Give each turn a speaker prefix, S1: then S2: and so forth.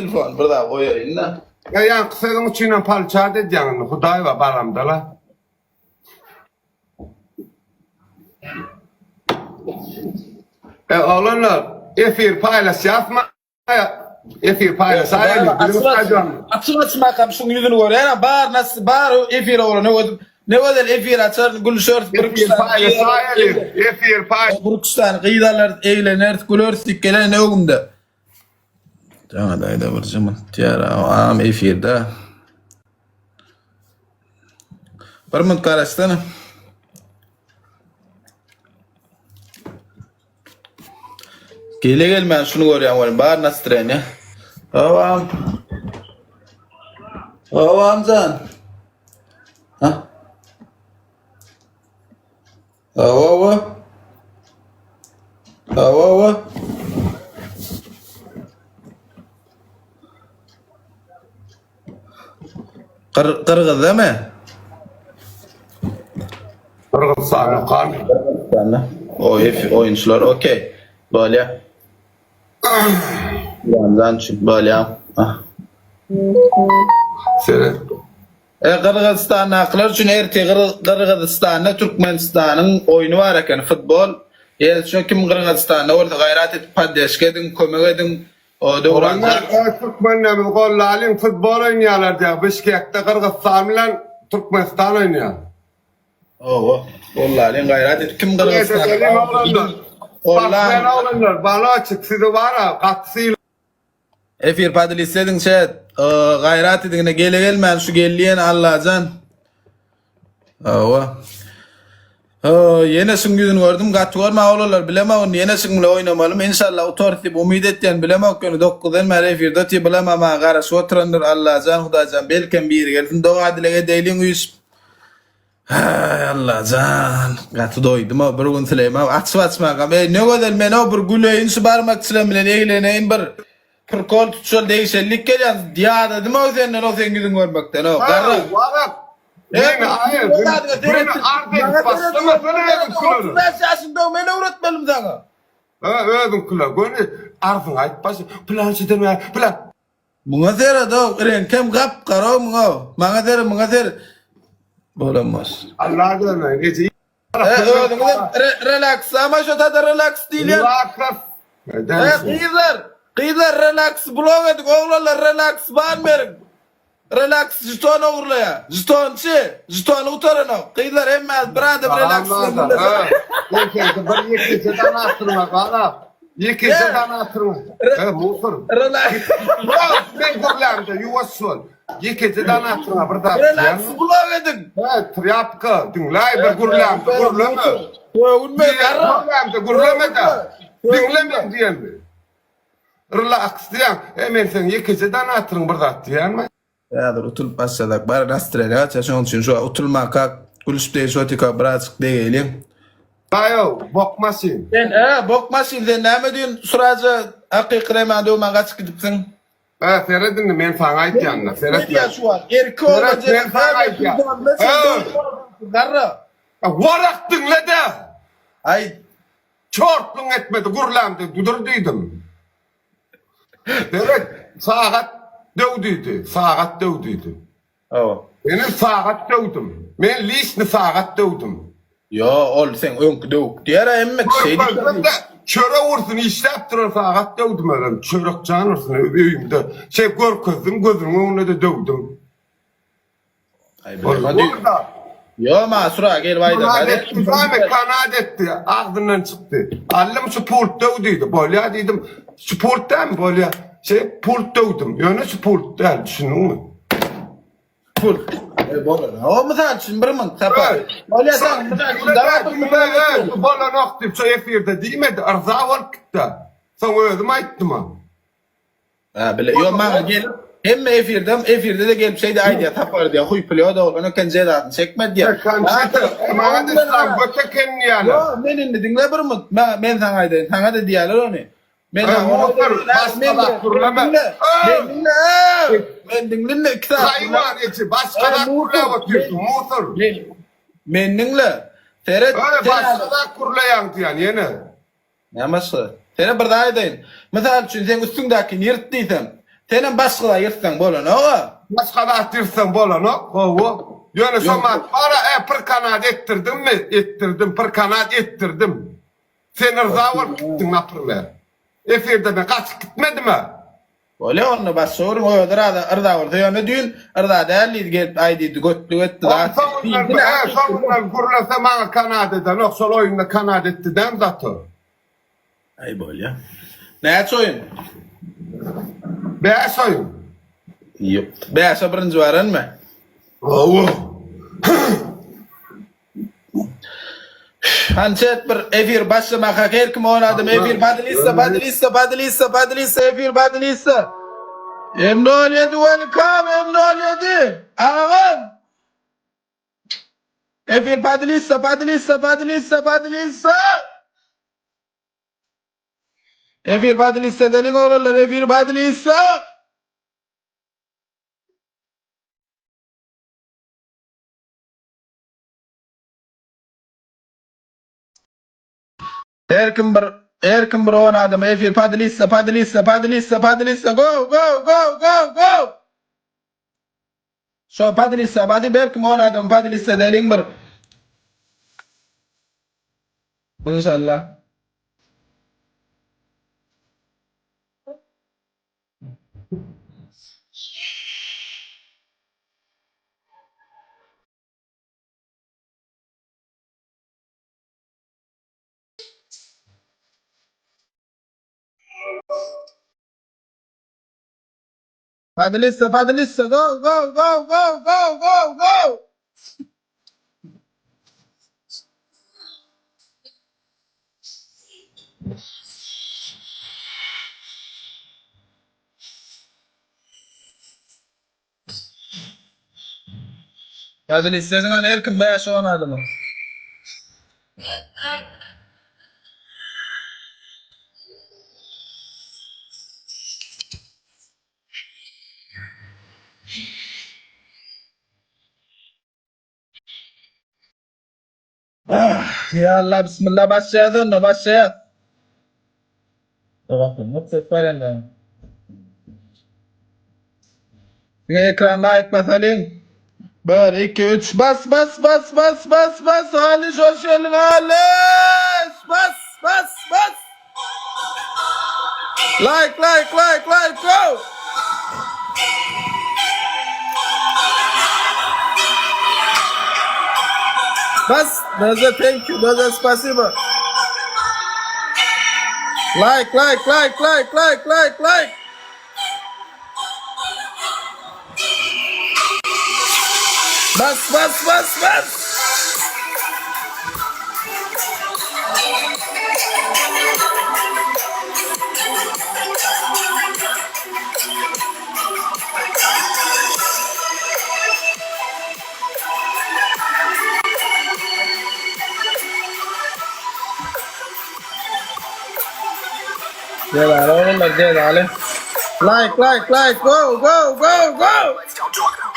S1: Telefon bir zat goýaýyn-da.
S2: Ýa ýaňky sözüň üçinem palçat edýäň indi Hudaýba baramda-la. E oglanlar efir paýlaşýasmy? Efir paýlaşaýaly. Biziň stadion.
S1: Açyk açmakam şuň ýüzüni görýän bar nas bar efire bolan ne gözel ne gözel efir açar gülüşeris bir
S2: Efir paýlaşaýaly. Efir paý.
S1: Bir üç sany gyz alarys egleneris güleris diýip gelen öňümde. Jaňa daýda bir jymytýar am efirde. Bir minut garaşsana. Gele gelmän şuny görýän welin bar nastreniýa. Howam. Howam jan. Ha? Hawa. Hawa. Gyr Gyrgyzdamy?
S2: Gyrgyzystanda kan.
S1: Gyrgyzystanda. O oýunçylar okey. Bolýa. Ramzan üçin bolýa. Ah.
S2: Seret.
S1: E Gyrgyzystandakylar üçin ertir Gyrgyzystanda Türkmenistanyň oýny bar eken futbol. Ýeri üçin kim Gyrgyzystanda bolsa gaýrat edip poddeşka ediň, kömek ediň. O Döwran
S2: Oglanlar öz türkmenlerimizi gollalyň futbol oýnaýarlar diýýär Bişkekde Gyrgyzystan bilen Türkmenistan oýnaýar.
S1: Owa, gollalyň gaýrat edip kim Gyrgyzystanda
S2: Oglanlar.
S1: Gollan.
S2: Oglanlar baloçik sizi bara gaty syl
S1: Efir podelis ediň chat. Gaýrat ediň ine gele gelmän şu geldi ýene Allajan. Hawa. Ýene şuň ýüzüni gördüm gaty görme oglanlar bilemok indi ýene şuň bilen oýnamalymy inşallah utarys diýip umyt etýän bilemok ýöne dokuzdan bäri efirde otyr bilemok maňa garaşyp oturandyr Allajan Hudaýjan belkem biri gelsin doga dileg edeýliň üýşüp. Haý Allajan gaty doýdum-ow bir gün Süleýman açyp açmankam eý ne gözel men-ow bir güleýin şu barmakçylam bilen egleneýin bir prikol tutuşaly degişelilik gelýän ýadadym-ow senden-ow seň ýüzüňi görmekden-ow garry.
S2: Warak Meni aýy meni ard edip başlamasana özüň külere.
S1: 35 ýaşyňda men öwretmelimi saňa.
S2: Ha özüň küle göni arzyňy aýt baş pylançadan bäri pylan.
S1: Muňa seret-ow, reňkem gap-gara-ow muňa. Maňa seret, muňa seret. Bolamaz.
S2: Allah görmeýin eje.
S1: E, özüňizem relaksama şo tada relaks diýilýän.
S2: Relax.
S1: E, gyzlar, gyzlar relaks blok ediň, oglanlar relaks ban beriň. Relaks žeton ogurlaýar. Žetonçy, žetony gutaranok. Gyzlar hemmäňiz bir adam relaks bilen birleşiň.
S2: Bir ýekeje dana atyrma gala. Ýekeje dana atyrma. He, musur.
S1: Relaks.
S2: Men gürlämde ýuwaş bol. Ýekeje dana atyrma bir zat.
S1: Relaks blok ediň.
S2: He, trýapka, diňläý bir gürlämde gürleme.
S1: Göwünme garra.
S2: Gürlämde gürleme-de. Diňle meň diýenimi. Relaks diýýäň. E men seň ýekeje donatyryň bir zat diýýäňmi?
S1: Häzir utulyp başlasak bary nastreniýa gaçar şonuň üçin şu wagt utulmakak gülüşip degişip otyrkak birazjyk degeýliň.
S2: Daýaw, bok maşyn.
S1: Sen e, bok maşyn sen näme düýn Suraja hakyky remän döwmän gaçyp gidipsiň?
S2: E, seret indi men saňa aýtýan-da, seret.
S1: Ne diýýän şu wagt? Erki oglan
S2: Seret, men saňa aýtýan.
S1: Garra.
S2: Warak diňle-de!
S1: Aýt.
S2: Çortluň etmedi gürlämde dudur diýdim. Seret, sagat döw diýdi, sagat döw diýdi.
S1: Hawa.
S2: Menem sagat döwdüm. Men liçni sagat döwdüm.
S1: Ýo, ol seň öňki döwük diýer-ä hemme kişi şeý diýýär.
S2: Görkezdim-de, çörek ursun işläp duran sagat döwdüm özem, çörek jan ursun öýümde. Şeý görkezdim, gözüniň öňünde-de döwdüm.
S1: Ýo ma sura gelip aýdan.
S2: Kanat etdi, zame kanat etdi, agzyndan çykdy. Allym şu pult döw diýdi. Bolýa diýdim. Şu pult dälmi bolýa. Şey pult döwdüm. Ýöne şu pult däl, düşündiňmi?
S1: Pult. E bolan. O mysal üçin bir müň tapar. Bolýa sen mysal üçin daway bir
S2: müň. Bolanok diýip şu efirde diýmedi, yrza bolup gitdi. Soň özüm aýtdym.
S1: Ha bile. Ýo maňa gelip hemme efirde efirde de gelip şeýde aýdýar tapar diýýär. Huý pulýod oglan eken jezasyny çekmedi diýýär.
S2: Maňa da islam göt eken diýýärler.
S1: Ýo men indi diňle bir mut. Maňa men saňa aýdaýyn. Saňa da diýýärler ony. Men
S2: başga zat gürleme.
S1: Men diňle. Men diňle iki saat.
S2: Haýwan içi başga zat gürläp otyrsyň musur.
S1: Men diňle. Seret.
S2: Başga zat gürleýäň diýýän ýene.
S1: Näme başga? Sene bir zat aýdaýyn. Mysal üçin, seň üstüňdäkini ýyrt diýsem, Senem başga zat ýyrtsaň bolanok-a.
S2: Başga zat ýyrtsaň bolanok, hawa. Ýöne şo mat bar-a, e, pyrkanat etdirdimmi? Etdirdim, pyrkanat etdirdim. Sen yrza bolup gitdiň, naprmer. Efirde men gaçyp gitmedim-ä.
S1: Bolýa onda başga bir özi raza yrza bolsa ýöne düýn yrza däl diýdi gelip aý diýdi götlük etdi zat
S2: diýdi. He soňundan gürlese maňa kanat edenok şol oýunda kanat etdi däm zato.
S1: Aý bolýa. Näçe oýun?
S2: Bäş oýun.
S1: Ýok. Bäşe birinji baranmy?
S2: Hawa.
S1: Hançet bir efir başlamaka her kim on adam efir badilissa badilissa badilissa badilissa efir badilissa M07 welcome M07 agam efir badilissa badilissa badilissa badilissa efir badilissa deliň oglanlar efir badilissa Her kim bir her kim bir on adam efir podlissa podlissa podlissa podlissa go go go go go Şo podlissa bady her kim on adam podlissa deliň bir İnşallah. Padlissa, padlissa, go, go, go, go, go, go, go. Ýazyl isleseň ony her kim bäş-on adama. Ya Allah bismillah başlaýas onda başlaýas. Diňe ekran laýk basalyň. 1 2 3 bas bas bas bas bas bas Aliş hoş geldin Aliş bas bas bas Like like like like go Bas Doza thank you Doza spasibo Like like like like like like like Bas bas bas bas. Jezaly oglanlar jezaly. Like like like go go go go.